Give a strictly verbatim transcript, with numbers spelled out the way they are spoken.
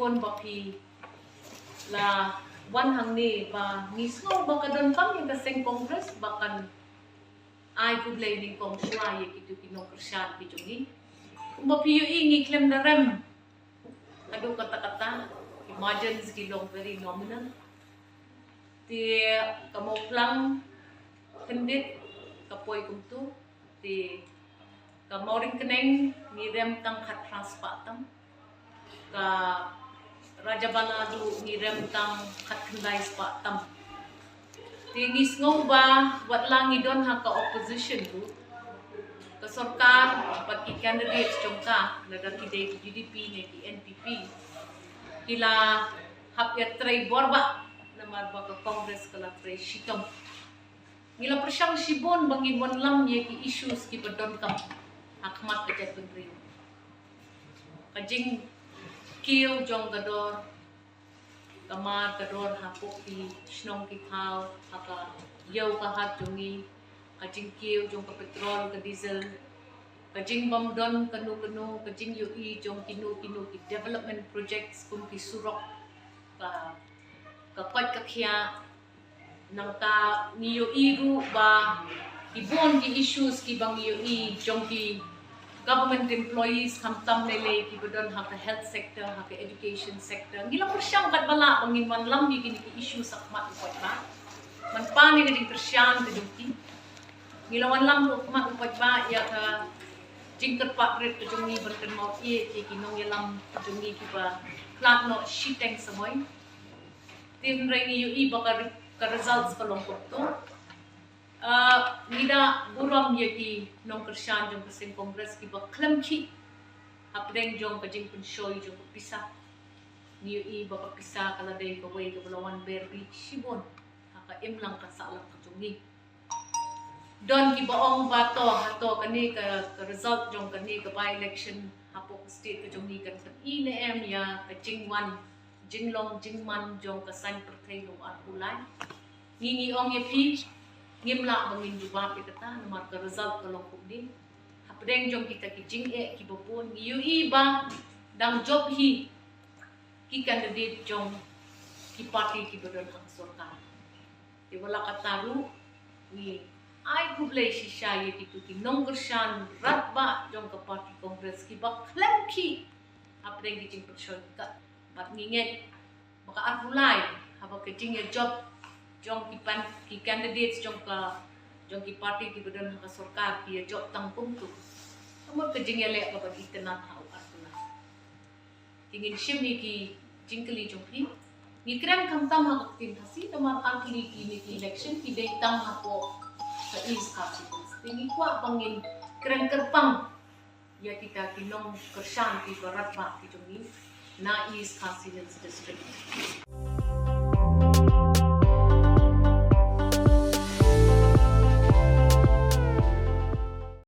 Kumba phi la wan hangne ba ngi sngew ba ka donkam ïa ka seng Congress ba kan ai khublei nyngkong shuwa ïa kitu ki nongkyrshan ki jong ngi. Kumba phi ïohi ngi khlem da rem haduh katta katta, ki margins ki long very nominal. Te ka Mawphlang khyndiat ka poi kumtu. Te ka Mawryngkneng ngi rem tang khatphra spah tam. Ka Rajabala ruh ngi rem tang khatkhyndai spah tam. Te ngi sngew ba wat la ngi don ha ka opposition ruh, ka sorkar bad ki candidates jong ka, lada ki dei ki U D P ne ki N P P, ki la hap ïatrei bor bha namar ba ka Congress ka la trei shitom. Ngi la pyrshang shibun ba ngin wanlam ïa ki issues kiba donkam ha khmat ka jaitbynriew. Ka jingkiew jong ka dor, ka mar ka dor hapoh ki shnong ki thaw, ha ka ïew ka hat jong ngi, ka jingkiew jong ka petrol ka diesel, ka jingbym don kano kano ka jingïohi jong kino kino ki development projects kum ki surok, ka, ka koit ka khiah. Nangta ngi ïohi ruh ba ki bun ki issues kiba ngi ïohi jong ki government employees, khamtam lei lei kiba don ha ka health sector, ha ka education sector. Ngi la pyrshang katba lah ba ngin wanlam ïa kine ki issues ha khmat u paidbah. Man pan ïa ka jingkyrshan ka jong ki, ngi la wanlam ruh ha khmat u paidbah ïa ka jingkyrpad rit ka jong ngi ban kynmaw ïa ki nongïalam ka jong ngi kiba khlad noh shiteng samoi. Te hynrei ngi ïohi ba ka, ka results ka long kumto. Ah, ngi da burom ïa ki nongkyrshan jong ka seng Congress kiba khlem khih hapdeng jong ka jingpynshoi jong ka pisa. Ngi ïohi ba ka pisa ka la dei kawei kaba la wan ber beit shibun ha ka imlang ka sahlang ka jong ngi. Don kiba ong ba to, hato kane ka, ka result jong kane ka by-election hapoh ka state ka jong ngi kan pyni ne em ïa ka jingwan jinglong jingman jong ka saiñ pyrthei long arphew lai. Ngi ngi ong ïa phi, ngim lah ba ngin jubab ïa kata namar ka result ka long kumne. Hapdeng jong kita ki jingeh kiba bun ngi ïohi ba dang jop hi ki candidate jong ki party kiba don ha ka sorkar. Te wat la katta ruh ngi ai khublei shisha ïa kitu ki nongkyrshan radbah jong ka party Congress kiba khlem khih hapdeng ki jingpynshoi ka. Bad ngi ngeit ba ka arphew lai haba ka jingïajop jong ki pan, ki candidates jong ka, jong ki party kiba don ha ka sorkar ki ïajop tang kumtu, ka mut ka jingïaleh kaba itynnad ha u arphew lai. Te ngin shim ïa ki jingkylli jong phi. Ngi kren khamtam ha ka ktien Khasi namar artylli kine ki election ki dei tang hapoh ka East Khasi Hills. Te ngi kwah ba ngin kren kyrpang ïa kita ki nongkyrshan kiba radbah ki jong ngi na East Khasi Hills District.